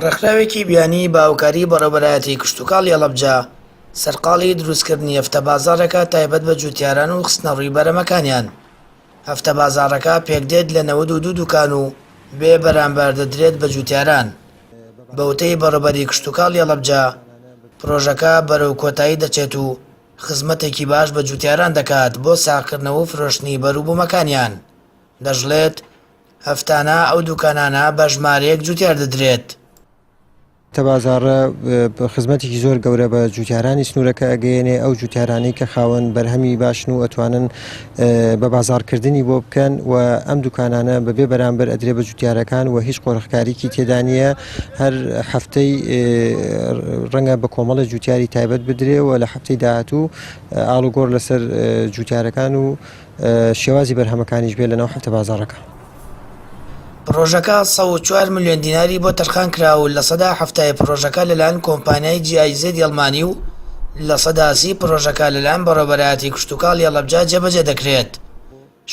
ڕێکخراوێکی بیانی بە هاوکاری بەڕێوەبەرایەتی کشتوکاڵی هەڵەبجە سەرقاڵی دروستکردنی هەفتە بازاڕێکە تایبەت بە جوتیاران و خستنەڕووی بەرەمەکانیان. هەفتە بازاڕەکە پێکدێت لە 92 دوکان و بێ بەرامبەر دەدرێت بە جوتیاران. بە وتەی بەڕێوەبەری کشتوکاڵی هەڵەبجە، پرۆژەکە بەرەو کۆتایی دەچێت و خزمەتێکی باش بە جوتیاران دەکات بۆ ساغکردنەوە و فرۆشتنی بەروبوومەکانیان. دەشڵێت، هەفتانە ئەو دوکانانە بە ژمارەیەک جوتیار دەدرێت. تەبازاڕە خزمەتێکی زۆر گەورە بە جوتیارانی سنوورەکە ئەگەیەنێ، ئەو جوتیارانەی کە خاوەن بەرهەمی باشن و ئەتوانن بە بازاڕکردنی بۆ بکەن و ئەم دوکانانە بەبێ بەرامبەر ئەدرێ بە جوتیارەکان و هیچ قۆرخکاریکی تێدا نییە، هەر هەفتەی ڕەنگە بە کۆمەڵی جوتیاری تایبەت بدرێ و لە هەفتەی داهاتوو ئاڵوگۆڕ لەسەر جوتیارەکان و شێوازی بەرهەمەکانیش بێت لەناو هەفتە بازاڕەکە. پڕۆژەکە 104 ملیۆن دیناری بۆ تەرخانکرا و 70% ی پڕۆژەکە لەلایەن کۆمپانیای جی ئای زێدی ئەڵمانی و 30% پڕۆژەکە لەلایەن بەڕێوەبەرایەتی کشتوکاڵی هەڵەبجە جێبەجێ دەکرێت.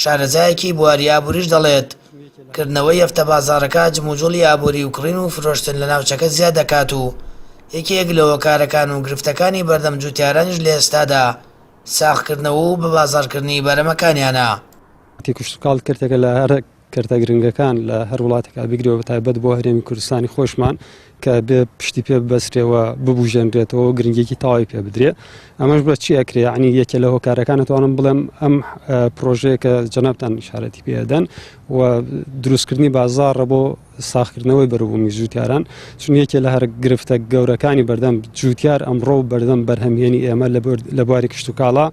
شارەزایەکی بواری ئابووریش دەڵێت، کردنەوەی هەفتە بازاڕەکە جموجوڵی ئابووری و کڕین و فرۆشتن لە ناوچەکە زیاد دەکات و یەکێک لە هۆکارەکان و گرفتەکانی بەردەم جوتیارانیش لە ئێستادا ساغکردنەوە و بەبازاڕکردنی بەرەمەکانیانە. کەرتی کشتوکاڵ کەرتێکە لە هەرە کەرتە گرنگەکان لە هەر وڵاتێکا بگرەوە بە تایبەت بۆ هەرێمی کوردستانی خۆشمان کە بێ پشتی پێ ببەسترێەوە ببوژێنرێتەوە و گرنگێکی تەواوی پێ بدرێ ئەمەش بە چی ئەکرێ یعنی یەکێ لە هۆکارەکان ئەتوانم بڵێم ئەم پرۆژەیە کە جەنابتان ئیشارەتی پێدەن و دروستکردنی بازاڕە بۆ ساغکردنەوەی بەروبوومی جووتیاران، چون یەکێ لە هەرە گرفتە گەورەکانی بەردەم جووتیار ئەمڕۆ و بەردەم بەرهەمهێنی ئێمە لە بواری کشتوکاڵا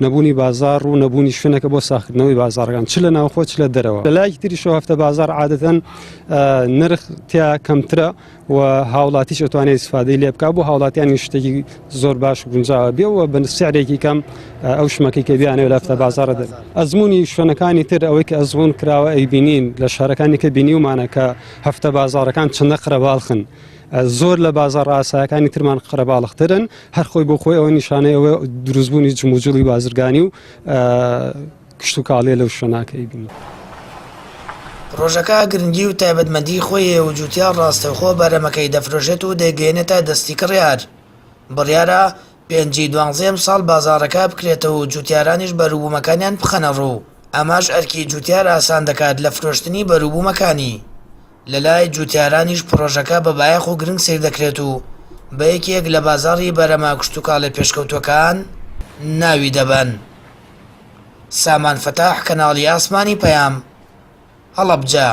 نەبوونی بازاڕ و نەبوونی شوێنێکە بۆ ساغکردنەوەی بازاڕەکان چ لە ناوخۆ چ لە دەرەوە. لە لایەکی تریشەوە هەفتە بازاڕ عادەتەن نرخ تیا کەمترە و هاوڵاتیش ئەتوانێت ئیسفادەی لێ بکا، بۆ هاوڵاتیانی شتێکی زۆر باش و گونجاوە بێ و بە سعرێکی کەم ئەو شمەکەی کە بیانەوێت لە هەفتە بازاڕە دەر. ئەزموونی شوێنەکانی تر ئەوەی کە ئەزموون کراوە ئەیبینین لە شارەکانی کە بینیومانە کە هەفتە بازاڕەکان چەندە قەرەباڵخن زۆر لە بازاڕ ئاسایەکانی ترمان قەرەباڵخترن هەر خۆی بۆ خۆی ئەوە نیشانەی ئەوە دروستبوونی جموجوڵی بازرگانی و کشتوکاڵیە لەو شوێناکە ئەیبینین. پڕۆژەکە گرنگی و تایبەتمەندی خۆی هەیە و جوتیار ڕاستەوخۆ بەرهەمەکەی دەفرۆشێت و دەیگەیەنێتە دەستی کڕیار. بڕیارە پێنجی دوانزەی ئەمساڵ بازاڕەکە بکرێتەوە و جوتیارانیش بەروبوومەکانیان بخەنەڕوو، ئەمەش ئەرکی جوتیار ئاسان دەکات لە فرۆشتنی بەروبوومەکانی. لەلای جوتیارانیش پڕۆژەکە بە بایەخ و گرنگ سەیر دەکرێت و بە یەکێک لە بازاڕی بەرهەمە کشتوکاڵیە پێشکەوتووەکان ناوی دەبەن. سامان فەتاح، کەناڵی ئاسمانی پەیام، هەڵەبجە.